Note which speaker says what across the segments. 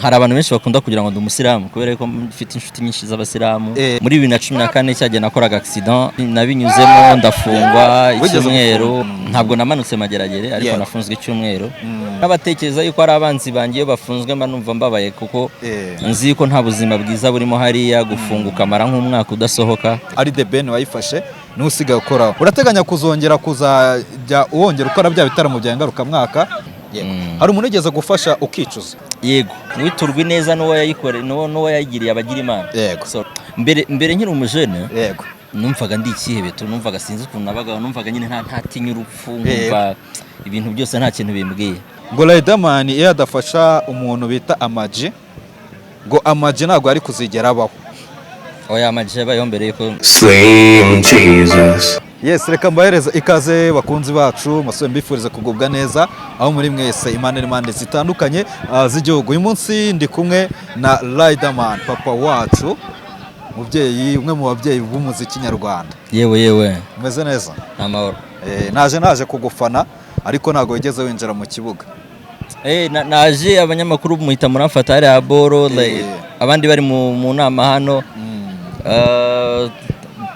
Speaker 1: Hari abantu benshi bakunda kugira ngo ndi umusilamu kubera ko mfite inshuti nyinshi z'abasilamu. Muri 2014 cyagiye nakoraga accident, nabinyuzemo, ndafungwa
Speaker 2: Wigeze
Speaker 1: icyumweru. Ntabwo namanutse Mageragere, ariko nafunzwe icyumweru. N'abatekereza yuko ari abanzi banjye, iyo bafunzwe mba numva mbabaye kuko nzi ko nta buzima bwiza burimo hariya, gufunga ukamara nk'umwaka udasohoka.
Speaker 2: Ari The Ben wayifashe, niwe usigaye ukoraho. Urateganya kuzongera kuzajya wongera ukora bya bitaramo bya ngarukamwaka? Hari umuntu ugeze gufasha ukicuza?
Speaker 1: Yego, witurwa ineza n'uwo yayikore, n'uwo yayigiriye abagira Imana. So, mbere mbere nkiri umujene, numvaga ndi ikihebe tu, numvaga sinzi ukuntu nabagaho, numvaga nyine ntatinya urupfu, nkumva ibintu byose nta kintu bimbwiye.
Speaker 2: Ngo Riderman iyo adafasha umuntu bita Ama-G, ngo Ama-G ntabwo ari kuzigera abaho.
Speaker 1: Oya, Ama-G yabayeho mbere yuko
Speaker 3: Slim Jesus.
Speaker 2: Yes, reka mbahereze ikaze bakunzi bacu, masore, mbifurize kugubwa neza aho muri mwese impande n'impande zitandukanye z'igihugu. Uyu munsi ndi kumwe na Riderman, papa wacu, mubyeyi, umwe mu babyeyi b'umuziki nyarwanda.
Speaker 1: Yewe yewe.
Speaker 2: Umeze neza?
Speaker 1: Ni amahoro.
Speaker 2: Naje kugufana, ariko ntabwo wigeze winjira mu kibuga.
Speaker 1: Naje abanyamakuru muhita muramfata hariya boro, like, abandi bari mu nama hano.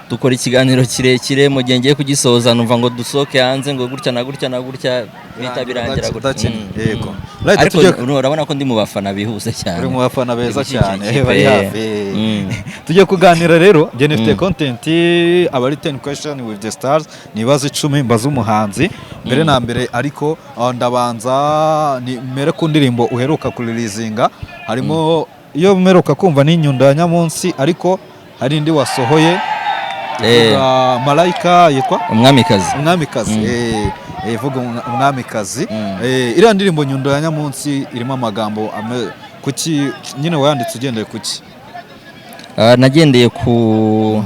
Speaker 1: Dukora ikiganiro kirekire, mu gihe ngiye kugisoza numva ngo dusohoke hanze, ngo gutya na gutya na gutya, bihita birangira gutya.
Speaker 2: Udakina. Yego. Right,
Speaker 1: Ariko urabona ko ndi mu bafana bihuse cyane.
Speaker 2: Uri mu bafana beza
Speaker 1: Ndi gushyigikira
Speaker 2: cyane,
Speaker 1: ikipe.
Speaker 2: bari hafi. Tugiye kuganira rero, njye nifite content, aba ari 10 question with the stars, ni ibibazo 10 mbaza umuhanzi mbere na mbere. Ariko ndabanza ni mere ku ndirimbo uheruka kureleasinga. Harimo iyo mperuka kumva ni Inyundo ya Nyamunsi, ariko hari indi wasohoye ivuga Malayika yitwa
Speaker 1: Umwamikazi.
Speaker 2: Umwamikazi. Ivuga umwamikazi. Iriya ndirimbo Nyundo ya Nyamunsi irimo amagambo kuki nyine wayanditse ugendeye kuki?
Speaker 1: Nagendeye ku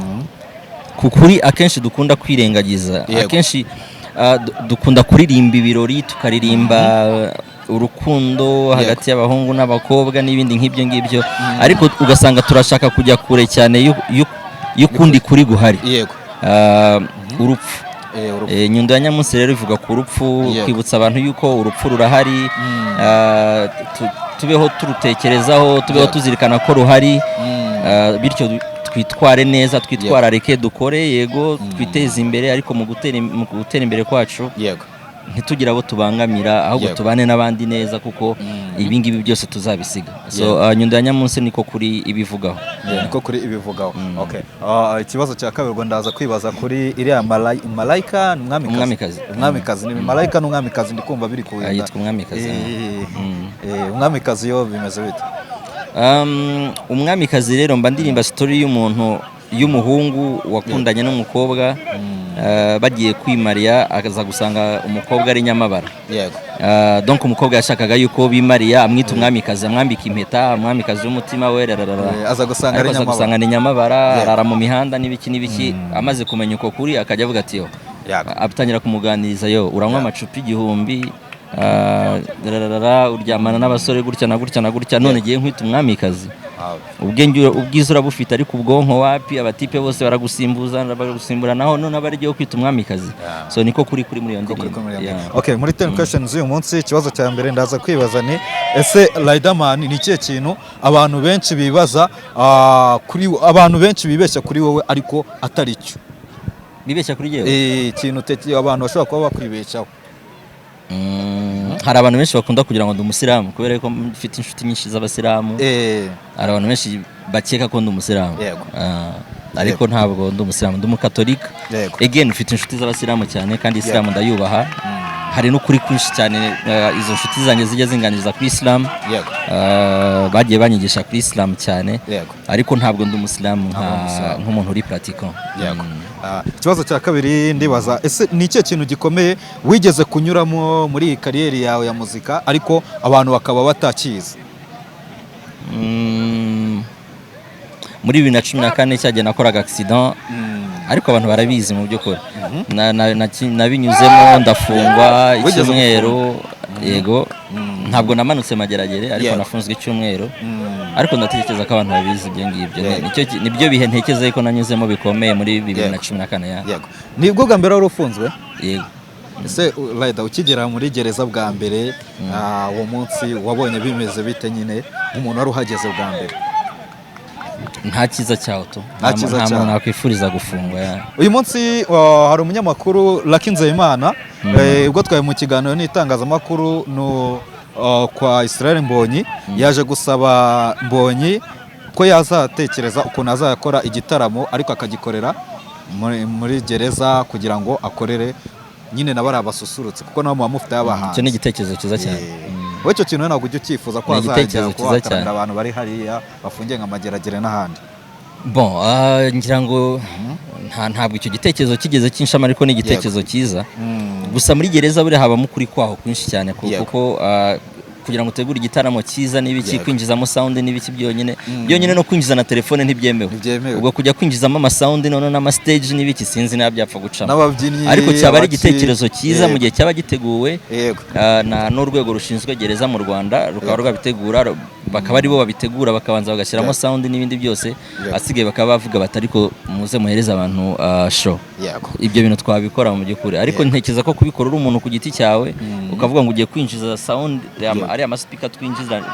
Speaker 1: kuri akenshi dukunda kwirengagiza. Akenshi dukunda kuririmba ibirori, tukaririmba urukundo hagati y'abahungu n'abakobwa n'ibindi nk'ibyo ngibyo, ariko ugasanga turashaka kujya kure cyane y'ukundi kuri guhari. Urupfu.
Speaker 2: Urupfu.
Speaker 1: Nyundo ya Nyamunsi rero ivuga ku rupfu, kwibutsa abantu yuko urupfu rurahari, tubeho turutekerezaho, tubeho tuzirikana ko ruhari, bityo twitware neza, twitwararike, dukore, yego, twiteze imbere, ariko mu gutera imbere kwacu ntitugire abo tubangamira, ahubwo tubane n'abandi neza, kuko ibi ngibi byose tuzabisiga. So Nyundo ya Nyamunsi niko kuri ibivugaho.
Speaker 2: Niko kuri ibivugaho. Okay. Ikibazo cya kabiri, ubwo ndaza kwibaza kuri iriya Malayika ni umwamikazi.
Speaker 1: Umwamikazi.
Speaker 2: Umwamikazi ni Malayika n'umwamikazi, ndi kumva biri kuwinda.
Speaker 1: Yitwa Umwamikazi.
Speaker 2: Umwamikazi yo bimeze bite?
Speaker 1: Umwamikazi rero mba ndirimba story y'umuntu, y'umuhungu wakundanye n'umukobwa, bagiye kwimariya, akaza gusanga umukobwa ari nyamabara. Donc umukobwa yashakaga yuko bimariya, amwita umwamikazi, amwambika impeta, umwamikazi w'umutima we, rararara.
Speaker 2: Aza gusanga ari
Speaker 1: Ariko aza
Speaker 2: nyamabara.
Speaker 1: gusanga ni nyamabara, arara mu mihanda n'ibiki n'ibiki. Amaze kumenya uko kuri, akajya avuga ati yo, atangira kumuganiriza: yo uranywa amacupa 1000, rararara, uryamana n'abasore gutya na gutya na gutya, none igiye nkwita umwamikazi. Ubwenge, ubwiza urabufite, ariko ubwonko wapi, abatipe bose baragusimbuza, baragusimbura naho, none aba ari kwita umwamikazi. So niko kuri muri iyo
Speaker 2: Kuri
Speaker 1: ndirimbo.
Speaker 2: kuri muri. Okay, muri 10 questions z'uyu munsi, ikibazo cya mbere ndaza kwibaza ni: ese Riderman, ni ikihe kintu abantu benshi bibaza, kuri abantu benshi bibeshya kuri wowe ariko atari cyo?
Speaker 1: Bibeshya kuri jyewe?
Speaker 2: Ikintu abantu bashobora kuba bakwibeshyaho.
Speaker 1: Hari abantu benshi bakunda kugira ngo ndi umusilamu kubera ko mfite inshuti nyinshi z'abasilamu. Hari abantu benshi bakeka ko ndi umusilamu. Ariko ntabwo ndi umusilamu, ndi umukatolika. Again, mfite inshuti z'abasilamu cyane, kandi isilamu ndayubaha. Hari n'ukuri kwinshi cyane, izo nshuti zanjye zijya zinganiriza kuri isilamu. Bagiye banyigisha kuri isilamu cyane. Ariko ntabwo ndi umusilamu
Speaker 2: Ntabwo uri umusilamu.
Speaker 1: nk'umuntu uri pratiquant.
Speaker 2: Ikibazo cya kabiri ndibaza: ese ni ikihe kintu gikomeye wigeze kunyuramo muri iyi career yawe ya muzika, ariko abantu bakaba batakizi?
Speaker 1: Muri 2014 cyagiye nakoraga accident, ariko abantu barabizi mu by'ukuri. Nabinyuzemo, ndafungwa
Speaker 2: Wigeze
Speaker 1: icyumweru. Yego, ntabwo namanutse Mageragere, ariko nafunzwe icyumweru, ariko ndatekereza ko abantu babizi ibyo ngibyo. Nibyo bihe ntekereza ko nanyuzemo bikomeye muri 2014 ya.
Speaker 2: Yego, nibwo bwa mbere wari ufunzwe?
Speaker 1: Yego.
Speaker 2: Ese Rider, ukigera muri gereza bwa mbere, uwo munsi wabonye bimeze bite nyine, nk'umuntu wari uhageze bwa mbere?
Speaker 1: Nta cyiza cyawo tu.
Speaker 2: Nta cyiza
Speaker 1: Nta
Speaker 2: cyawo.
Speaker 1: muntu nakwifuriza gufungwa ya.
Speaker 2: Uyu munsi hari umunyamakuru Lucky Nzeyimana, ubwo twari mu kiganiro n'itangazamakuru no kwa Israel Mbonyi, yaje gusaba Mbonyi ko yazatekereza ukuntu azakora igitaramo, ariko akagikorera muri gereza, kugira ngo akorere nyine nabo ari abasusurutse, kuko nabo muba mufite abahanzi.
Speaker 1: Icyo ni igitekerezo cyiza cyane.
Speaker 2: Wowe icyo kintu ntabwo ujya ucyifuza ko
Speaker 1: Ni
Speaker 2: wazajya
Speaker 1: igitekerezo
Speaker 2: kuba
Speaker 1: cyiza
Speaker 2: wataramira
Speaker 1: cyane.
Speaker 2: abantu bari hariya bafungiye nka Mageragere n'ahandi?
Speaker 1: Bon, ngira ngo ntabwo icyo gitekerezo kigeze kinshama, ariko ni igitekerezo cyiza. Gusa muri gereza buriya habamo ukuri kwaho kwinshi cyane, kuko kugira ngo utegure igitaramo cyiza n'ibiki, kwinjizamo sound n'ibiki, byonyine byonyine no kwinjiza na telefone ntibyemewe.
Speaker 2: Ntibyemewe.
Speaker 1: Ubwo kujya kwinjizamo amasound none n'amastage n'ibiki, sinzi niba byapfa gucamo.
Speaker 2: N'ababyinnyi.
Speaker 1: Ariko cyaba ari igitekerezo cyiza mu gihe cyaba giteguwe n'urwego rushinzwe gereza mu Rwanda rukaba rwabitegura, bakaba aribo babitegura, bakabanza bagashyiramo sound n'ibindi byose, asigaye bakaba bavuga bati: "Ariko muze muhereze abantu show." Ibyo bintu twabikora mu by'ukuri, ariko ntekereza ko kubikora uri umuntu ku giti cyawe, ukavuga ngo ugiye kwinjiza sound, ariya maspeaker twinjiza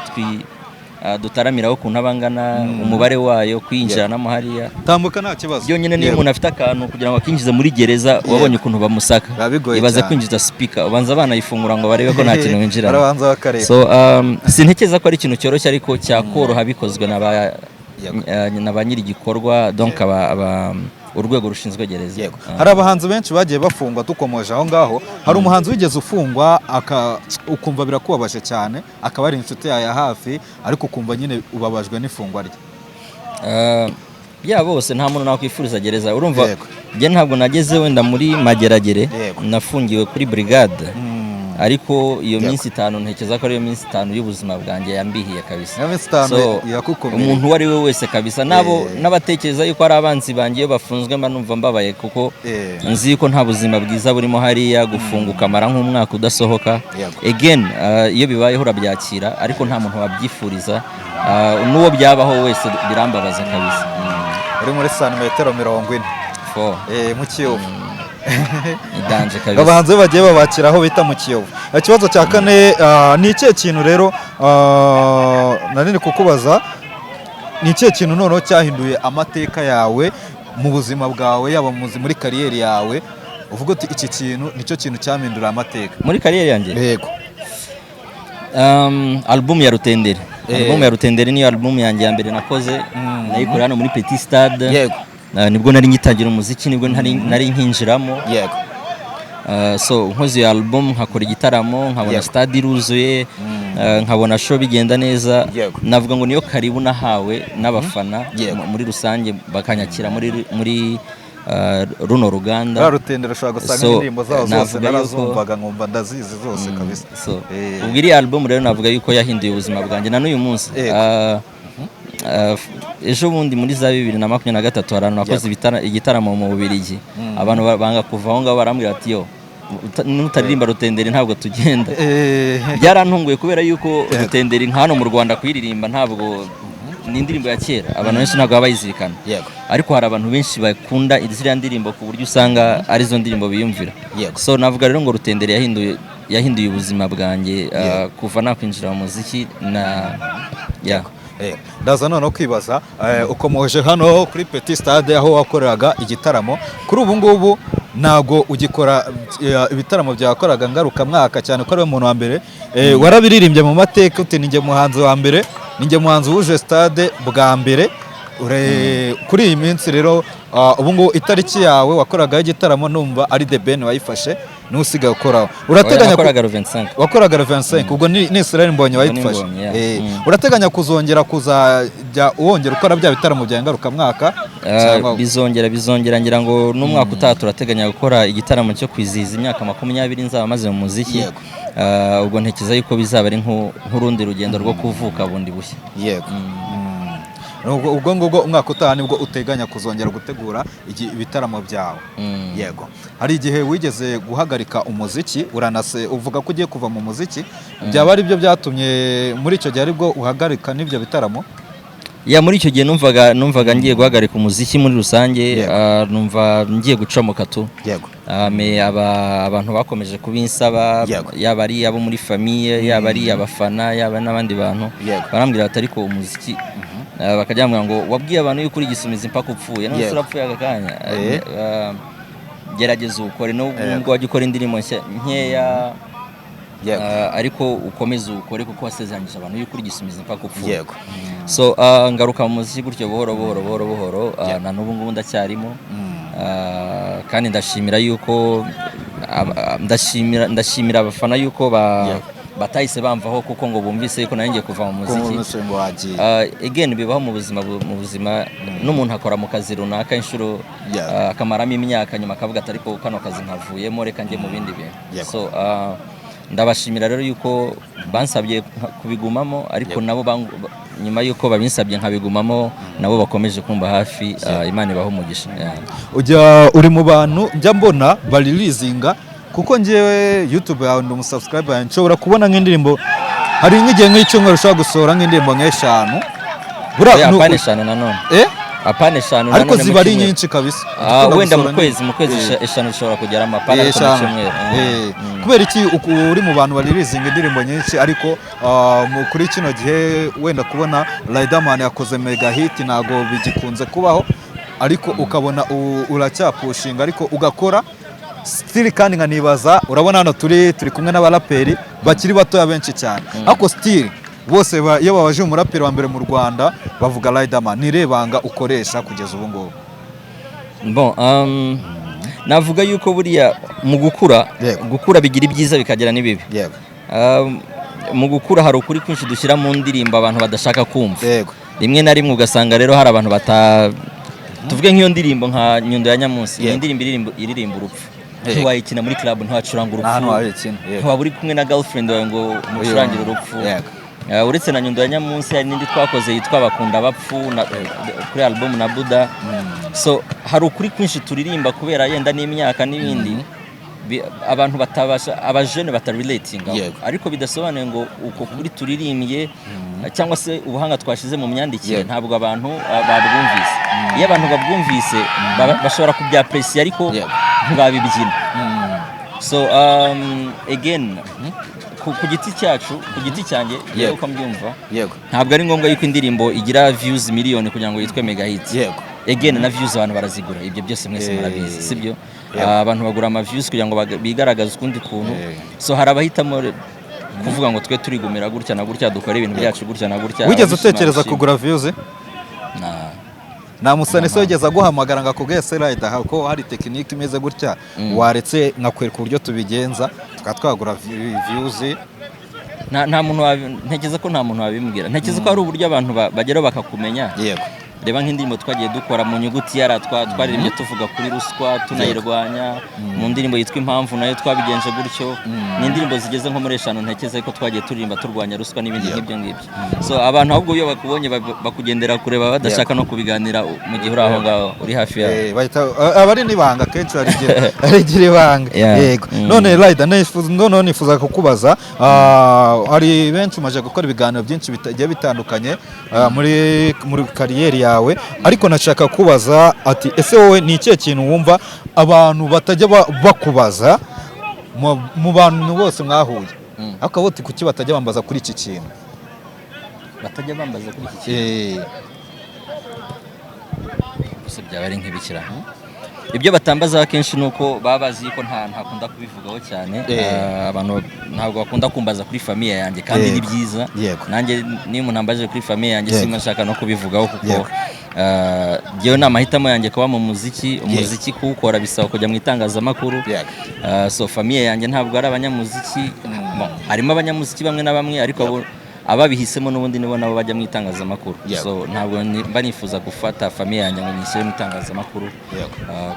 Speaker 1: dutaramiraho, ukuntu aba angana, umubare wayo, kwinjiranamo hariya
Speaker 2: Tambuka, nta kibazo.
Speaker 1: byonyine niyo umuntu afite akantu, kugira ngo akinjize muri gereza, wabonye ukuntu bamusaka.
Speaker 2: Biba bigoye
Speaker 1: Ibaze
Speaker 2: cyane.
Speaker 1: kwinjiza speaker, ubanza banayifungura ngo barebe ko nta kintu winjiramo.
Speaker 2: Barabanza bakareba.
Speaker 1: So sintekereza ko ari ikintu cyoroshye, ariko cyakoroha bikozwe na ba na ba nyiri igikorwa, donc aba urwego rushinzwe gereza.
Speaker 2: Hari abahanzi benshi bagiye bafungwa. Dukomoje aho ngaho, hari umuhanzi wigeze ufungwa ukumva birakubabaje cyane, akaba ari inshuti yawe ya hafi, ariko ukumva nyine ubabajwe n'ifungwa rye?
Speaker 1: Ya, bose, nta muntu nakwifuriza gereza, urumva. Njye ntabwo nageze wenda muri Mageragere, nafungiwe kuri brigade, ariko iyo minsi 5 ntekereza ko ariyo minsi 5 y'ubuzima bwanjye yambihiye kabisa.
Speaker 2: Iyo minsi 5
Speaker 1: So,
Speaker 2: yakukomereye.
Speaker 1: umuntu uwo ari we wese kabisa, nabo n'abatekereza yuko ari abanzi banjye, iyo bafunzwe mba numva mbabaye, kuko nzi yuko nta buzima bwiza burimo hariya, gufunga ukamara nk'umwaka udasohoka. Again, iyo bibayeho urabyakira, ariko nta muntu wabyifuriza. N'uwo byabaho wese birambabaza kabisa.
Speaker 2: Uri muri santimetero 40
Speaker 1: Four.
Speaker 2: Mu Kiyovu.
Speaker 1: Ni danger kabisa.
Speaker 2: Abahanzi bagiye babakira aho bita mu Kiyovu. Ikibazo cya kane, ni ikihe kintu rero, nari kukubaza, ni ikihe kintu noneho cyahinduye amateka yawe mu buzima bwawe, yaba muri carrière yawe, uvuga uti: "Iki kintu nicyo kintu cyampinduriye amateka"?
Speaker 1: Muri carrière yanjye?
Speaker 2: Yego.
Speaker 1: Album ya Rutenderi. Album ya Rutenderi niyo album yanjye ya mbere nakoze, nayikoreye hano muri Petit Stade. Nibwo nari ngitangira umuziki, nibwo nari nkinjiramo. So nkoze iyo album, nkakora igitaramo, nkabona stade iruzuye, nkabona show bigenda neza, navuga ngo niyo karibu nahawe n'abafana muri rusange, bakanyakira muri runo ruganda.
Speaker 2: Rwa Rutenderi ushobora gusanga
Speaker 1: So,
Speaker 2: indirimbo zawo zose
Speaker 1: navuga yuko-
Speaker 2: narazumvaga nkumva ndazizi zose kabisa.
Speaker 1: So, ubwo iriya album rero navuga yuko yahinduye ubuzima bwanjye na n'uyu munsi. Ejo bundi muri za 2023 hari ahantu nakoze igitaramo mu Bubiligi, abantu banga kuva aho ngaho, barambwira ati: "Yo, nutaririmba Rutenderi ntabwo tugenda." Byarantunguye kubera yuko Rutenderi nka hano mu Rwanda kuyiririmba ntabwo, ni indirimbo ya kera, abantu benshi ntabwo baba bayizirikana, ariko hari abantu benshi bakunda ziriya ndirimbo ku buryo usanga arizo ndirimbo biyumvira. So navuga rero ngo Rutenderi yahinduye ubuzima bwanjye, kuva nakwinjira mu muziki na ya.
Speaker 2: Ndaza noneho kwibaza, ukomoje hano kuri Petit Stade aho wakoreraga igitaramo. Kuri ubu ngubu ntabwo ugikora ibitaramo byakoraga ngarukamwaka cyane, ko ari we muntu wa mbere warabiririmbye mu mateka, uti: "Ninjye muhanzi wa mbere, ninjye muhanzi wuje stade bwa mbere." Kuri iyi minsi rero, ubu ngubu itariki yawe wakoragaho igitaramo numva ari The Ben wayifashe, niwe usigaye ukoraho. Urateganya
Speaker 1: Nakoraga 25.
Speaker 2: Wakoraga 25, ubwo ni Israel Mbonyi
Speaker 1: Ubwo ni
Speaker 2: wayifashe.
Speaker 1: Mbonyi, yeah.
Speaker 2: Urateganya kuzongera kuzajya wongera ukora bya bitaramo bya ngarukamwaka cyangwa?
Speaker 1: Bizongera, ngira ngo n'umwaka utaha turateganya gukora igitaramo cyo kwizihiza imyaka 20 nzaba maze mu muziki. Ubwo ntekereza yuko bizaba ari nk'urundi rugendo rwo kuvuka bundi bushya.
Speaker 2: Yego. Ubwo ngubwo umwaka utaha nibwo uteganya kuzongera gutegura ibitaramo byawe?
Speaker 1: Mm.
Speaker 2: Yego. Hari igihe wigeze guhagarika umuziki, uranase uvuga ko ugiye kuva mu muziki. Byaba ari byo byatumye muri icyo gihe aribwo uhagarika n'ibyo bitaramo?
Speaker 1: Yeah, muri icyo gihe numvaga ngiye guhagarika umuziki muri rusange. Numva ngiye gucomoka tu. Me abantu bakomeje kubinsaba, yaba ari abo muri famille, yaba ari abafana, yaba n'abandi bantu, barambwira bati: "Ariko umuziki," bakajya bambwira ngo: "Wabwiye abantu yuko uri Igisumizi mpaka upfuye, none se urapfuye aka kanya? Gerageza uwukore nubwo wajya ukora indirimbo nshya nkeya, ariko ukomeze uwukore kuko wasezeranyije abantu yuko uri Igisumizi mpaka upfuye." So ngaruka mu muziki gutyo buhoro buhoro buhoro buhoro, na n'ubu ngubu ndacyarimo. Kandi ndashimira yuko ndashimira abafana yuko batahise bamvaho kuko ngo bumvise yuko nari ngiye kuva mu
Speaker 2: Ko
Speaker 1: muziki.
Speaker 2: Umushinga wagiye.
Speaker 1: Again, bibaho mu buzima, mu buzima n'umuntu akora mu kazi runaka inshuro, akamaramo imyaka, nyuma akavuga ati: "Ariko kano kazi nkavuyemo, reka njye mu bindi bintu." So ndabashimira rero yuko bansabye kubigumamo, ariko nabo nyuma yuko babinsabye nkabigumamo, nabo bakomeje kumba hafi. Imana ibahe umugisha. Yeah.
Speaker 2: Ujya uri mu bantu njya mbona bareleasinga, kuko njyewe YouTube yawe ndi umusubscriber, nshobora kubona nk'indirimbo, hari nk'igihe nk'icyumweru ushobora gusohora nk'indirimbo nk'eshanu. Buriya
Speaker 1: Oya, apana eshanu nanone.
Speaker 2: Eh?
Speaker 1: Apana eshanu
Speaker 2: Ariko
Speaker 1: nanone mu
Speaker 2: ziba ari
Speaker 1: cyumweru.
Speaker 2: nyinshi kabisa.
Speaker 1: Ah,
Speaker 2: Ukunda
Speaker 1: wenda mu
Speaker 2: gusohora
Speaker 1: kwezi, mu kwezi eshanu zishobora kugeramo, apana ariko mu
Speaker 2: eshanu.
Speaker 1: cyumweru.
Speaker 2: Kubera iki uri mu bantu bareleasinga indirimbo nyinshi, ariko kuri kino gihe wenda kubona Riderman yakoze mega hit ntago bigikunze kubaho, ariko ukabona uracyapushinga, ariko ugakora still? Kandi nkanibaza, urabona hano turi kumwe n'abaraperi bakiri batoya benshi cyane, ariko still bose iyo babaje umuraperi wa mbere mu Rwanda bavuga Riderman. Ni irihe banga ukoresha kugeza ubu ngubu?
Speaker 1: Bon, navuga yuko buriya mu gukura, gukura bigira ibyiza bikagira n'ibibi. Mu gukura hari ukuri kwinshi dushyira mu ndirimbo abantu badashaka kumva. Rimwe na rimwe ugasanga rero hari abantu bata, tuvuge nk'iyo ndirimbo nka Nyundo ya Nyamunsi, ni indirimbo iririmba urupfu. Ntiwayikina muri club, ntiwacuranga
Speaker 2: Nta hantu
Speaker 1: urupfu,
Speaker 2: wayikina, yego.
Speaker 1: ntiwaba uri kumwe na girlfriend wawe ngo umucurangire urupfu. Uretse na Nyundo ya Nyamunsi, hari n'indi twakoze yitwa Bakunda Bapfu kuri album na Buda. So hari ukuri kwinshi turirimba kubera yenda n'imyaka n'ibindi, abantu batabasha, abajene batarelatinga, ariko bidasobanuye ngo uko kuri turirimbye cyangwa se ubuhanga twashize mu myandikire ntabwo abantu babwumvise. Iyo abantu babwumvise, bashobora kubyapresiya, ariko ntibabibyina. So again, ku giti cyacu, ku giti cyanjye, yewe, uko mbyumva, ntabwo ari ngombwa yuko indirimbo igira views miliyoni kugira ngo yitwe mega hit. Again, na views abantu barazigura, ibyo byose mwese murabizi, sibyo? Abantu bagura ama views kugira ngo bigaragaze ukundi kuntu. So hari abahitamo kuvuga ngo twe turigumira gutya na gutya, dukora ibintu byacu gutya na gutya.
Speaker 2: Wigeze
Speaker 1: Ababishima
Speaker 2: utekereza
Speaker 1: babishima.
Speaker 2: kugura views?
Speaker 1: Na-
Speaker 2: Nta musani se wigeze aguhamagara ngo akubwiye: "Se Rider, ko hari technique imeze gutya, waretse nkakwereka uburyo tubigenza tukaba twagura views?"
Speaker 1: Nta muntu ntekereza ko nta muntu wabimbwira. Ntekereza ko hari uburyo abantu bageraho bakakumenya. Reba nk'indirimbo twagiye dukora mu nyuguti ya R, twaririmbye tuvuga kuri ruswa tunayirwanya. Mu ndirimbo yitwa Impamvu nayo twabigenje gutyo. Ni indirimbo zigeze nko muri eshanu ntekereza ko twagiye turirimba turwanya ruswa n'ibindi nk'ibyo ngibyo. So abantu ahubwo iyo bakubonye bakugendera kureba, badashaka no kubiganira mu gihe uri aho ngaho, uri hafi yabo.
Speaker 2: Aba ari n'ibanga kenshi, barigira ibanga. Yego. None Rider, noneho nifuza kukubaza, hari benshi umaze gukora ibiganiro byinshi bigiye bitandukanye muri career yawe, ariko nashaka kubaza ati: ese wowe ni ikihe kintu wumva abantu batajya bakubaza mu bantu bose mwahuye, ariko uti: "Kuki batajya bambaza kuri iki kintu?"
Speaker 1: Batajya bambaza kuri iki kintu? Gusa byaba ari nk'ibikira. Ibyo batambaza akenshi ni uko baba bazi yuko ntakunda kubivugaho cyane. Abantu ntabwo bakunda kumbaza kuri famille yanjye, kandi ni byiza. Nanjye niyo umuntu ambaje kuri famille yanjye, simba nshaka no kubivugaho, kuko njyewe ni amahitamo yanjye kuba mu muziki. Umuziki kuwukora bisaba kujya mu itangazamakuru. So famille yanjye ntabwo ari abanyamuziki. Bon, harimo abanyamuziki bamwe na bamwe, ariko ababihisemo n'ubundi nibo nabo bajya mu itangazamakuru. So ntabwo mba nifuza gufata famille yanjye ngo nyishyire mu itangazamakuru.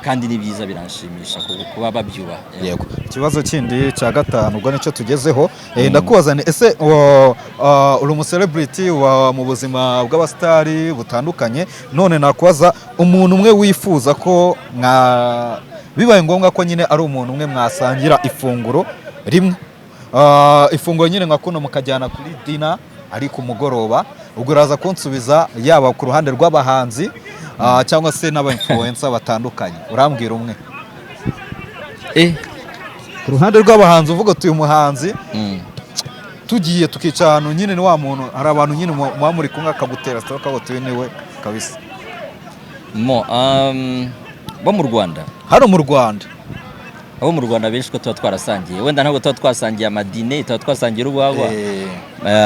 Speaker 1: Kandi ni byiza, biranshimisha kuba babyubaha.
Speaker 2: Yego. Ikibazo kindi cya gatanu, ubwo nicyo tugezeho. Ndakubaza ni: ese uri umucelebrity wa mu buzima bw'abasitari butandukanye, none nakubaza umuntu umwe wifuza ko mwa, bibaye ngombwa ko nyine ari umuntu umwe mwasangira ifunguro rimwe, ifunguro nyine nka kuno mukajyana kuri dinner, ari ku mugoroba. Ubwo uraza kunsubiza yaba ku ruhande rw'abahanzi cyangwa se n'aba influencer batandukanye. Urambwira umwe. Ku ruhande rw'abahanzi uvuga uti uyu muhanzi tugiye tukica ahantu nyine, ni wa muntu, hari abantu nyine muba muri kumwe akagutera story akavuga uti uyu niwe kabisa.
Speaker 1: Mo bo mu Rwanda?
Speaker 2: Hano mu Rwanda.
Speaker 1: Abo mu Rwanda benshi ko tuba twarasangiye, wenda ntabwo tuba twasangiye amadine, tuba twasangiye urwagwa.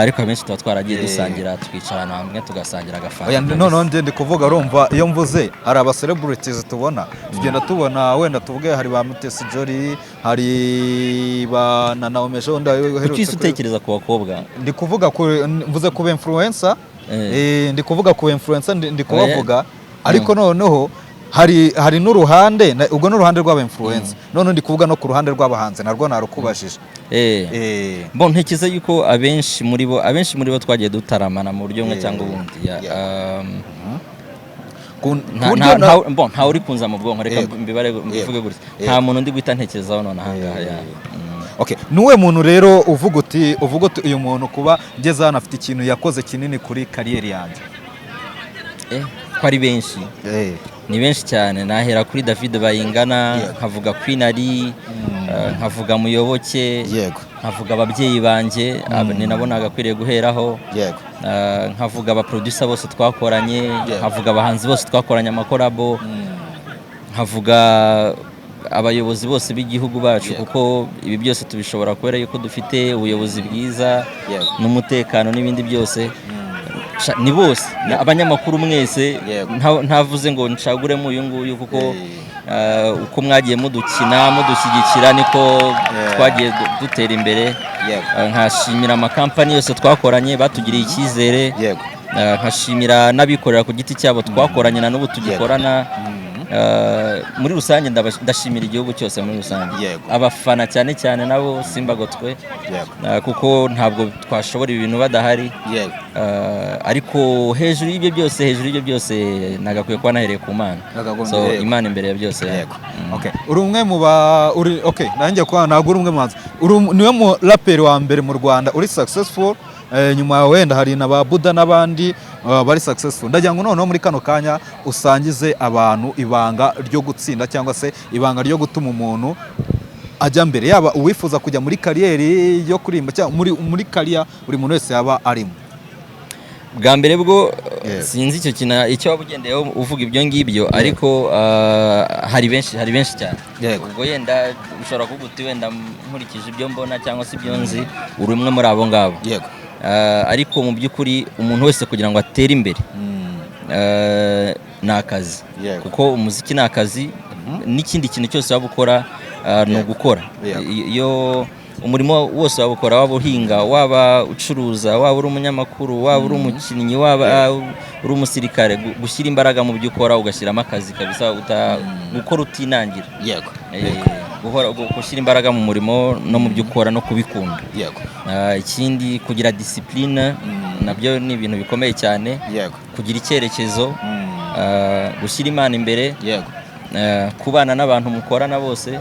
Speaker 1: Ariko abenshi tuba twaragiye dusangira, tukicara ahantu hamwe tugasangira agafanta
Speaker 2: Oya,
Speaker 1: kabisa.
Speaker 2: Noneho njye ndi kuvuga, urumva iyo mvuze hari aba celebrities tubona, tugenda tubona, wenda tuvuge hari ba Mutesi Jolly, hari ba na Naomi ejo bundi
Speaker 1: Kuki
Speaker 2: uherutse
Speaker 1: uhise utekereza ku bakobwa?
Speaker 2: Ndi kuvuga ku, mvuze ku influencer. Ndi kuvuga ku influencer, ndi kubavuga, ariko noneho hari n'uruhande ubwo n'uruhande rw'aba influencer, noneho ndi kuvuga no ku ruhande rw'abahanzi narwo narukubajije.
Speaker 1: Bon, ntekereza yuko abenshi muri bo twagiye dutaramana mu buryo bumwe cyangwa ubundi.
Speaker 2: Ku buryo
Speaker 1: Bon, ntawe uri kunza mu bwonko, reka mbibare mbivuge gutya, nta muntu ndi guhita ntekerezaho none ahangaha ya.
Speaker 2: Okay, nuwe muntu rero uvuga uti uyu muntu kuba ngeze hano afite ikintu yakoze kinini kuri career yanjye?
Speaker 1: Ko ari benshi, ni benshi cyane. Nahera kuri David Bayingana, nkavuga Queen Ali, nkavuga Muyoboke, nkavuga ababyeyi banjye, ni nabo nagakwiriye guheraho. Nkavuga abaproducer bose twakoranye, nkavuga abahanzi bose twakoranye amacollabo, nkavuga abayobozi bose b'igihugu bacu, kuko ibi byose tubishobora kubera yuko dufite ubuyobozi bwiza n'umutekano n'ibindi byose. Ni bose, abanyamakuru mwese, ntavuze ngo ncaguremo uyu nguyu, kuko uko mwagiye mudukina mudushyigikira niko twagiye dutera imbere. Nkashimira amakampani yose twakoranye batugiriye icyizere. Nkashimira n'abikorera ku giti cyabo twakoranye na n'ubu tugikorana. Muri rusange ndashimira igihugu cyose muri rusange, abafana cyane cyane nabo simbagotwe, kuko ntabwo twashobora ibi bintu badahari. Ariko hejuru y'ibyo byose nagakwiye kuba nahereye ku Mana.
Speaker 2: Nagagombye,
Speaker 1: So Imana imbere ya byose.
Speaker 2: Yego. Okay. Uri umwe mu ba uri, okay, nanjye kwa ntabwo uri umwe mu bahanzi. Niwe mu raperi wa mbere mu Rwanda uri successful. Nyuma wenda hari na ba Buda n'abandi bari successful. Ndagira ngo noneho muri kano kanya usangize abantu ibanga ryo gutsinda cyangwa se ibanga ryo gutuma umuntu ajya mbere, yaba uwifuza kujya muri career yo kuririmba cyangwa muri career buri muntu wese yaba arimo.
Speaker 1: Bwa mbere bwo, sinzi icyo kintu icyo waba ugendeyeho uvuga ibyo ngibyo, ariko hari benshi cyane. Ubwo yenda ushobora kuvuga uti wenda nkurikije ibyo mbona cyangwa se ibyo nzi, uri umwe muri abo ngabo. Ariko mu by'ukuri umuntu wese kugira ngo atere imbere ni akazi, kuko umuziki ni akazi, n'ikindi kintu cyose waba ukora ni ugukora. Iyo umurimo wose waba ukora, waba uhinga, waba ucuruza, waba uri umunyamakuru, waba uri umukinnyi, waba uri umusirikare, gushyira imbaraga mu byo ukora, ugashyiramo akazi kabisa, gukora utinangira. Guhora gushyira imbaraga mu murimo no mu byo ukora no kubikunda. Ikindi kugira discipline nabyo ni ibintu bikomeye cyane, kugira icyerekezo, gushyira Imana imbere, kubana n'abantu mukorana bose.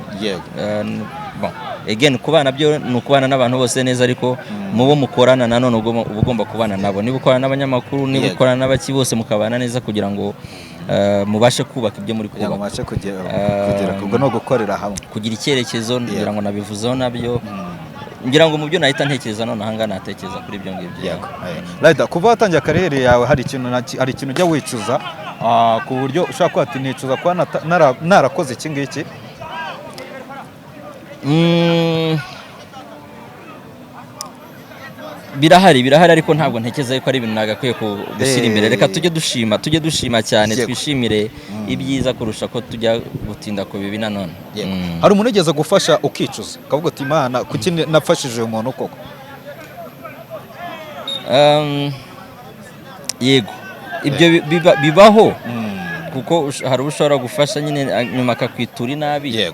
Speaker 1: Bon, again, kubana byo ni ukubana n'abantu bose neza, ariko mu bo mukorana nanone uba ugomba kubana nabo, niba ukorana n'abanyamakuru, niba ukorana n'abaki bose, mukabana neza kugira ngo mubashe kubaka ibyo muri
Speaker 2: Kugira ngo
Speaker 1: kubaka.
Speaker 2: mubashe kugera ubwo no gukorera hamwe.
Speaker 1: Kugira icyerekezo, ngira ngo nabivuzeho nabyo. Ngira ngo mu byo nahita ntekereza none ahangaha, natekereza kuri ibyo ngibyo.
Speaker 2: Yego. Rider, kuva watangira career yawe hari ikintu ujya wicuza, ku buryo ushobora kuba ati nicuza kuba narakoze iki ngiki?
Speaker 1: Birahari, ariko ntabwo ntekereza yuko ari ibintu nagakwiye gushyira imbere. Reka tujye dushima cyane, twishimire ibyiza kurusha ko tujya gutinda ku bibi nanone.
Speaker 2: Hari umuntu ugeze gufasha ukicuza ukavuga uti Imana, kuki nafashije uyu muntu koko?
Speaker 1: Yego, ibyo bibaho, kuko hari uwo ushobora gufasha nyine nyuma akakwitura inabi.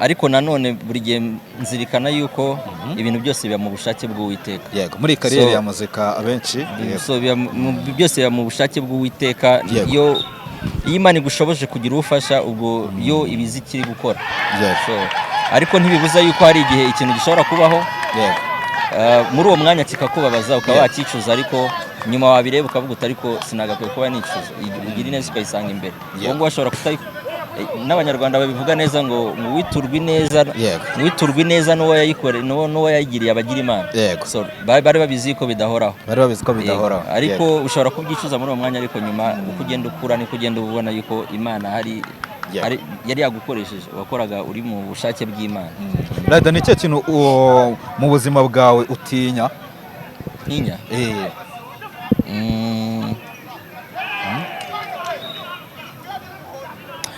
Speaker 1: Ariko nanone buri gihe nzirikana yuko ibintu byose biba mu bushake bw'Uwiteka.
Speaker 2: Yego, muri career ya muzika abenshi, yego.
Speaker 1: So byose biba mu bushake bw'Uwiteka. Iyo Imana igushoboje kugira ubufasha, ubwo yo ibizi ikiri gukora. So, ariko ntibibuza yuko hari igihe ikintu gishobora kubaho, muri uwo mwanya kikakubabaza, ukaba wakicuza, ariko Nyuma wabireba ukavuga uti: "Ariko sinagakwiye kuba nicuza." Ugira ineza ukayisanga imbere. Uwo nguwo ashobora kutayi n'Abanyarwanda babivuga neza ngo uwiturwa ineza, uwiturwa ineza n'uwo yayikore, n'uwo yayigiriye abagira Imana. So bari babizi ko bidahoraho.
Speaker 2: Bari babizi ko bidahoraho.
Speaker 1: Yego. Ariko ushobora kubyicuza muri uwo mwanya, ariko nyuma uko ugenda ukura niko ugenda ubona yuko Imana hari yari yagukoresheje, wakoraga uri mu bushake bw'Imana.
Speaker 2: Rider, ni ikihe kintu mu buzima bwawe utinya?
Speaker 1: Ntinya?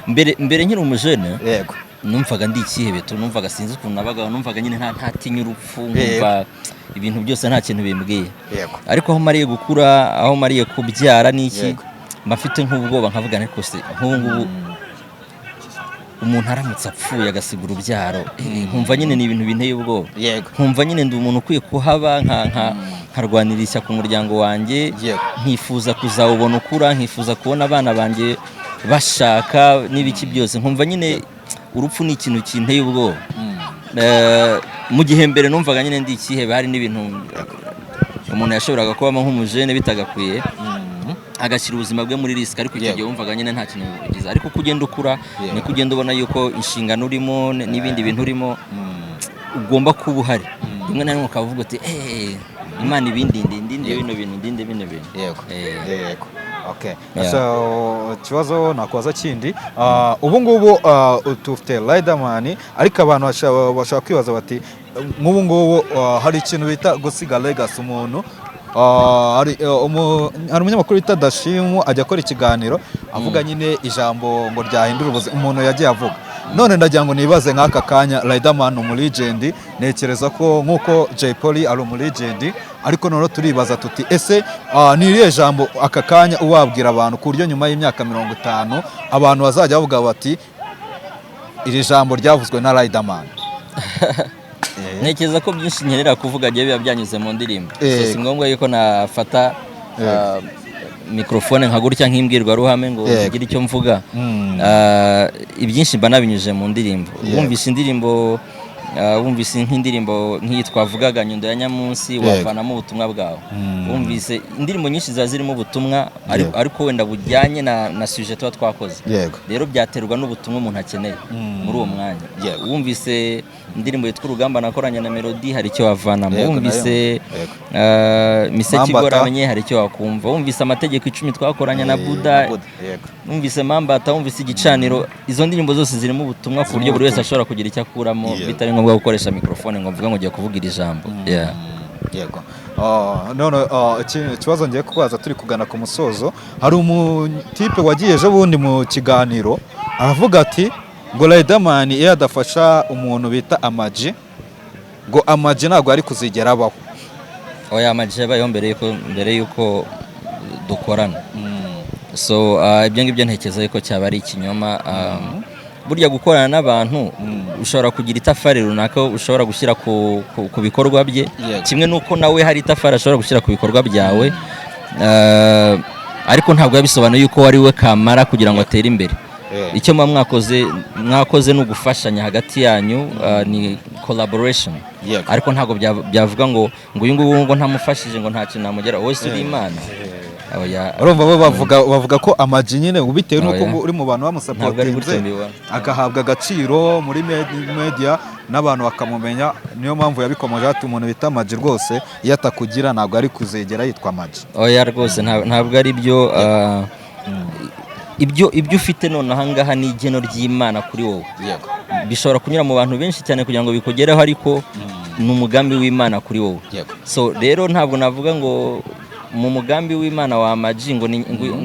Speaker 1: Mbere nkiri umujene, numvaga ndi ikihebe tu, numvaga sinzi ukuntu nabagaho, numvaga nyine ntatinya urupfu, nkumva ibintu byose nta kintu bimbwiye. Ariko aho mariye gukura, aho mariye kubyara n'iki, mba mfite nk'ubwoba, nkavuga ariko se nk'ubu ngubu umuntu aramutse apfuye agasiga urubyaro, nkumva nyine ni ibintu binteye ubwoba. Nkumva nyine ndi umuntu ukwiye kuhaba nkarwanira ishyaka umuryango wanjye, nkifuza kuzawubona ukura, nkifuza kubona abana banjye bashaka n'ibiki byose, nkumva nyine urupfu ni ikintu kinteye ubwoba. Mu gihe mbere numvaga nyine ndi ikihebe, hari n'ibintu umuntu yashoboraga kubamo nk'umujene bitagakwiye, agashyira ubuzima bwe muri risk, ariko icyo gihe wumvaga nyine nta kintu bigize. Ariko uko ugenda ukura, niko ugenda ubona yuko inshingano urimo n'ibindi bintu urimo ugomba kuba uhari. Rimwe na rimwe ukavuga uti: "Eh, Imana ibindinde, ndinde bino bintu, ndinde bino bintu."
Speaker 2: Yego, okay.
Speaker 1: Yeah.
Speaker 2: So ikibazo nakubaza kindi, ubu ngubu tufite Riderman, ariko abantu bashobora kwibaza bati nk'ubu ngubu hari ikintu bita gusiga legacy umuntu. Hari umunyamakuru bita Dashimu, ajya akora ikiganiro avuga nyine ijambo ngo ryahindura ubuzima umuntu yagiye avuga. None ndagira ngo nibaze, nk'aka kanya Riderman ni umulegend, ntekereza ko nk'uko Jay Polly ari umulegend, ariko noneho turibaza tuti: ese ni irihe jambo aka kanya uwabwira abantu ku buryo nyuma y'imyaka 50 abantu bazajya bavuga bati: "Iri jambo ryavuzwe na Riderman"?
Speaker 1: Ntekereza ko byinshi nkenera kuvuga agiye biba byanyuze mu ndirimbo. So, si ngombwa yuko nafata mikrofone nka gutya nk'imbwirwaruhame ngo ngire icyo mvuga. Ibyinshi mba nabinyujije mu ndirimbo. Wumvise indirimbo, wumvise nk'indirimbo nk'iyi twavugaga, Nyundo ya Nyamunsi, wavanamo ubutumwa bwawe. Wumvise indirimbo nyinshi ziba zirimo ubutumwa, ariko wenda bujyanye na sujet tuba twakoze. Rero byaterwa n'ubutumwa umuntu akeneye muri uwo mwanya. Wumvise indirimbo yitwa Urugamba nakoranye na Melody, hari icyo wavanamo. Wumvise Miseke
Speaker 2: Mambata.
Speaker 1: igoramye, hari icyo wakumva. Wumvise Amategeko 10 twakoranye na Buda,
Speaker 2: na Buda, yego.
Speaker 1: wumvise Mambata, wumvise Igicaniro, izo ndirimbo zose zirimo ubutumwa ku buryo buri wese ashobora kugira icyo akuramo bitari ngombwa gukoresha mikrofone ngo mvuge ngo ngiye kuvuga iri jambo. Yeah.
Speaker 2: Yego. None ikibazo ngiye kubaza turi kugana ku musozo, hari umutipe wagiye ejo bundi mu kiganiro aravuga ati ngo Riderman iyo adafasha umuntu bita Ama-G, ngo Ama-G ntabwo ari kuzigera abaho.
Speaker 1: Oya, Ama-G yabayeho mbere yuko dukorana. So ibyo ngibyo ntekereza yuko cyaba ari ikinyoma. Burya gukorana n'abantu, ushobora kugira itafari runaka ushobora gushyira ku bikorwa bye, kimwe n'uko nawe hari itafari ashobora gushyira ku bikorwa byawe. Ariko ntabwo biba bisobanuye yuko wari we kamara kugira ngo atere imbere. Icyo muba mwakoze ni ugufashanya hagati yanyu, ni collaboration. Ariko ntabwo byavuga ngo uyu nguyu ngo ntamufashije ngo nta kintu namugeraho. Wowe se uri Imana? Oya.
Speaker 2: Urumva bo bavuga ko Ama-G nyine bitewe n'uko
Speaker 1: Oya.
Speaker 2: ngo uri mu bantu
Speaker 1: Ntabwo ari gutyo
Speaker 2: bamusapotinze,
Speaker 1: mbibona.
Speaker 2: agahabwa agaciro muri media n'abantu bakamumenya, niyo mpamvu yabikomoje ati umuntu bita Ama-G rwose iyo atakugira ntabwo ari kuzegera yitwa Ama-G.
Speaker 1: Oya rwose, ntabwo ari byo. Ibyo ufite none aha ngaha ni igeno ry'Imana kuri wowe. Bishobora kunyura mu bantu benshi cyane kugira ngo bikugereho, ariko ni umugambi w'Imana kuri wowe. So rero ntabwo navuga ngo mu mugambi w'Imana wa Ama-G ngo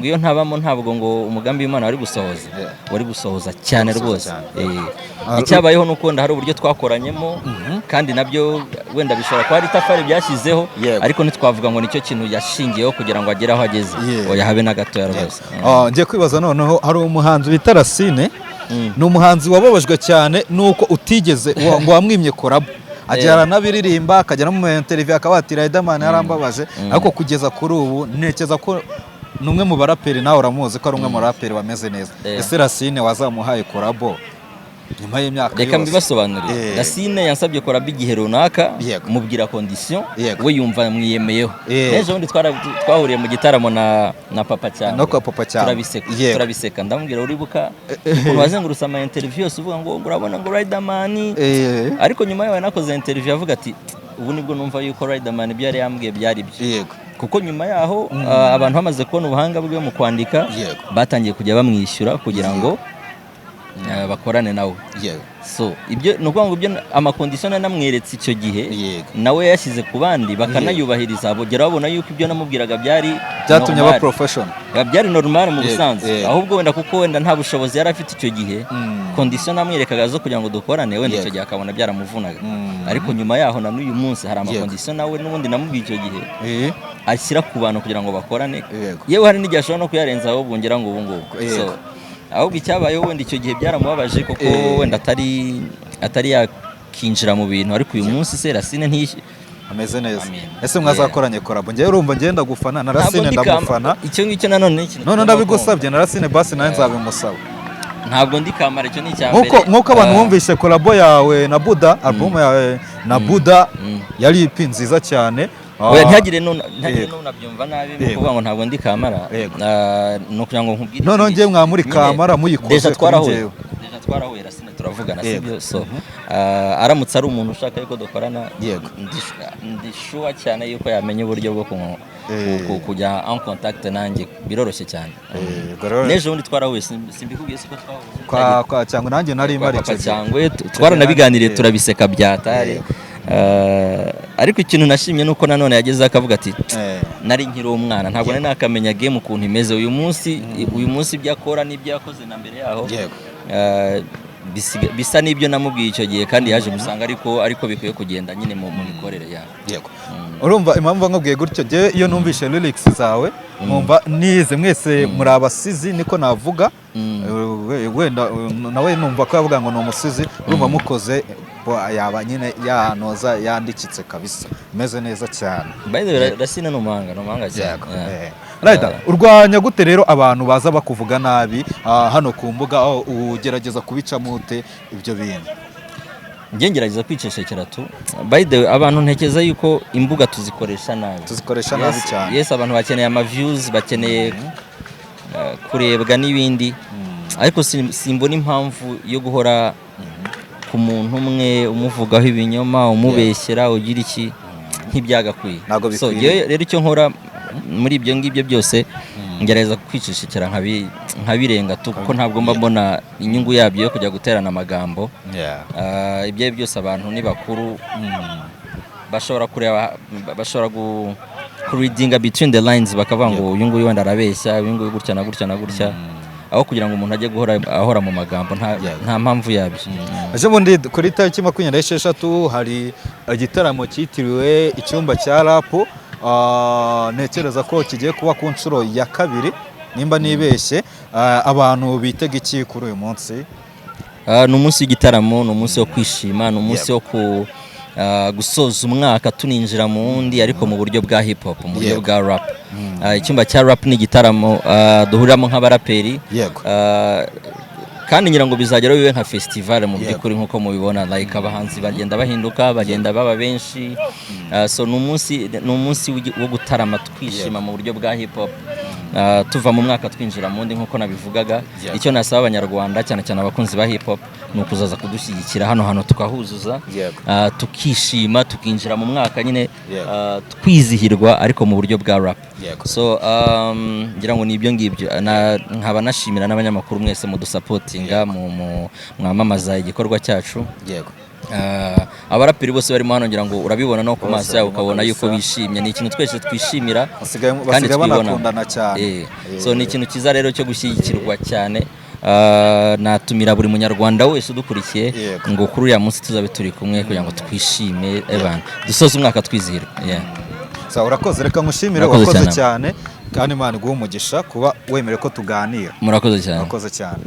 Speaker 1: iyo ntabamo ntabwo ngo umugambi w'Imana wari gusohoza. Wari gusohoza cyane
Speaker 2: Gusohoza
Speaker 1: rwose.
Speaker 2: cyane.
Speaker 1: Icyabayeho ni uko wenda hari uburyo twakoranyemo, kandi nabyo wenda bishobora kuba ari itafari byashyizeho, ariko ntitwavuga ngo nicyo kintu yashingiyeho kugira ngo agere aho ageze. Oya, habe na gatoya rwose.
Speaker 2: Ngiye kwibaza noneho, hari umuhanzi bita Racine, ni umuhanzi wababajwe cyane nuko utigeze ngo wamwimye collabo, agera aranabiririmba, akajya no mu interview akaba ati: "Riderman yarambabaje." Ariko kugeza kuri ubu ntekereza ko ni umwe mu baraperi, nawe uramuzi ko ari umwe mu baraperi bameze neza. Ese Racine wazamuhaye collabo? Nyuma y'imyaka
Speaker 1: Reka
Speaker 2: yose.
Speaker 1: mbibasobanurire. Racine yansabye collabo igihe runaka, mubwira condition, we yumva mwiyemeyeho. N'ejo bundi twahuriye mu gitaramo na Papa Cyangwe.
Speaker 2: No kwa Papa Cyangwe.
Speaker 1: Turabiseka, turabiseka. Ndamubwira: "Uribuka ukuntu wazengurutse ama interview yose uvuga ngo urabona ngo Riderman?" Ariko nyuma yaho yanakoze interview avuga ati: "Ubu nibwo numva yuko Riderman ibyo yari yambwiye byari byo." Kuko nyuma yaho abantu bamaze kubona ubuhanga bwe mu kwandika, batangiye kujya bamwishyura kugira ngo bakorane nawe. So ibyo ni ukuvuga ngo ibyo ama condition namweretse icyo gihe, nawe yashyize ku bandi bakanayubahiriza, bugera babona yuko ibyo namubwiraga byari
Speaker 2: Byatumye aba
Speaker 1: normal.
Speaker 2: professional.
Speaker 1: Ya, byari normal mu busanzwe. Ahubwo wenda kuko wenda nta bushobozi yari afite icyo gihe, condition namwerekaga zo kugira ngo dukorane, wenda icyo gihe akabona byaramuvunaga. Ariko nyuma yaho na n'uyu munsi hari ama condition nawe n'ubundi namubwiye icyo gihe ashyira ku bantu kugira ngo bakorane. Yewe, hari n'igihe ashobora no kuyarenza, ahubwo ngira ngo ubu ngubu. So, ahubwo icyabayeho, wenda icyo gihe byaramubabaje kuko wenda atari yakinjira mu bintu, ariko uyu munsi se Racine ntiyishyura?
Speaker 2: Ameze neza.
Speaker 1: Amen.
Speaker 2: Ese mwazakoranye collabo? Njyewe urumva ngenda gufana na
Speaker 1: Ntabwo
Speaker 2: Racine,
Speaker 1: ndi
Speaker 2: ndamufana.
Speaker 1: Icyo ngicyo nanone ni ikintu
Speaker 2: None
Speaker 1: tugomba
Speaker 2: ndabigusabye na Racine, basi nawe nzabimusaba.
Speaker 1: kumva. Ntabwo ndi kamara, icyo ni icya mbere.
Speaker 2: Nkuko abantu bumvise collabo yawe na Buda, album yawe na Buda, yari EP nziza cyane.
Speaker 1: Oya, ntihagire n'unabyumva nabi mu kuvuga ngo ntabwo ndi kamara. Ni ukugira ngo nkubwire
Speaker 2: Noneho
Speaker 1: iki
Speaker 2: njyewe mwamuri
Speaker 1: nyine,
Speaker 2: kamara muyikoze
Speaker 1: déjà
Speaker 2: kuri
Speaker 1: twarahuye.
Speaker 2: njyewe.
Speaker 1: Déjà twarahuye, Racine, turavugana, sibyo? So aramutse ari umuntu ushaka yuko dukorana, ndi sure cyane yuko yamenya uburyo bwo kujya en contact nanjye, biroroshye cyane.
Speaker 2: Ubwo rero
Speaker 1: N'ejo bundi twarahuye, simbikubwiye siko twahuye?
Speaker 2: Kwa cyangwa nanjye nari
Speaker 1: Kwa
Speaker 2: mpari
Speaker 1: Papa
Speaker 2: icyo gihe.
Speaker 1: Cyangwe twaranabiganiriye, turabiseka byatari. Ariko ikintu nashimye ni uko nanone yagezeho akavuga ati: "Nari nkiri umwana, ntabwo nari nakamenya game ukuntu imeze." Uyu munsi ibyo akora n'ibyo yakoze na mbere yaho, bisa n'ibyo namubwiye icyo gihe, kandi yaje gusanga ariko bikwiye kugenda nyine mu mikorere yawe.
Speaker 2: Yego, urumva impamvu nkubwiye gutyo, njyewe iyo numvishe lyrics zawe nkumva nize, mwese muri abasizi niko navuga. Wenda nawe numva ko yavuga ngo ni umusizi, urumva mukoze bo, yaba nyine yanoza yandikitse kabisa, imeze neza cyane.
Speaker 1: By the way, Racine ni umuhanga, ni umuhanga cyane.
Speaker 2: Yego. Rider, urwanya gute rero abantu baza bakuvuga nabi hano ku mbuga, aho ugerageza kubicamo ute ibyo bintu?
Speaker 1: Njye ngerageza kwicecekera tu. By the way, abantu ntekereza yuko imbuga tuzikoresha nabi.
Speaker 2: Tuzikoresha nabi cyane.
Speaker 1: Yes, abantu bakeneye ama views, bakeneye kurebwa n'ibindi, ariko simbona impamvu yo guhora ku muntu umwe umuvugaho ibinyoma, umubeshyera, ugira iki, ntibyagakwiye.
Speaker 2: Ntabwo
Speaker 1: So,
Speaker 2: bikwiriye.
Speaker 1: njyewe rero icyo nkora muri ibyo ngibyo byose, ngerageza kwicecekera nkabirenga tu, kuko ntabwo mba mbona inyungu yabyo yo kujya guterana amagambo. Ibyo ari byo byose, abantu ni bakuru, bashobora kureba, bashobora kureadinga between the lines, bakavuga ngo uyu nguyu wenda arabeshya, uyu nguyu gutya na gutya na gutya, aho kugira ngo umuntu ajye guhora ahora mu magambo nta mpamvu yabyo.
Speaker 2: Ejo bundi kuri tariki 26 hari igitaramo cyitiriwe Icyumba cya Rap. Ntekereza ko kigiye kuba ku nshuro ya kabiri nimba nibeshye. Abantu bitega iki kuri uyu munsi?
Speaker 1: Ni umunsi w'igitaramo, ni umunsi wo kwishima, ni umunsi wo gusoza umwaka tuninjira mu wundi, ariko mu buryo bwa hip hop, mu buryo bwa rap. Icyumba cya Rap ni igitaramo duhuriramo nk'abaraperi. Kandi ngira ngo bizagera bibe nka festival mu by'ukuri, nk'uko mubibona, like abahanzi bagenda bahinduka, bagenda baba benshi. So ni umunsi wo gutarama, twishima mu buryo bwa hip hop, tuva mu mwaka twinjira mu wundi nk'uko nabivugaga. Icyo nasaba Abanyarwanda, cyane cyane abakunzi ba hip hop, ni ukuzaza kudushyigikira hano hantu tukahuzuza, tukishima, tukinjira mu mwaka nyine, twizihirwa, ariko mu buryo bwa rap. So ngira ngo ni ibyo ngibyo. Nkaba nashimira n'abanyamakuru mwese mudusupportinga, mwamamaza igikorwa cyacu. Abaraperi bose barimo hano, ngira ngo urabibona no ku maso yabo,
Speaker 2: Barimo
Speaker 1: ukabona yuko
Speaker 2: kabisa.
Speaker 1: bishimye. Ni ikintu twese twishimira kandi
Speaker 2: Basigaye
Speaker 1: twibonamo.
Speaker 2: banakundana cyane.
Speaker 1: So ni ikintu cyiza rero cyo gushyigikirwa cyane. Natumira buri Munyarwanda wese udukurikiye ngo kuri uriya munsi tuzabe turi kumwe kugira ngo twishime, ebana dusoze umwaka twizihirwa. Yeah.
Speaker 2: Sawa, urakoze, reka nkushimire.
Speaker 1: Murakoze
Speaker 2: Wakoze
Speaker 1: cyane.
Speaker 2: cyane, kandi Imana iguhe umugisha kuba wemerewe ko tuganira.
Speaker 1: Murakoze cyane.
Speaker 2: Urakoze cyane.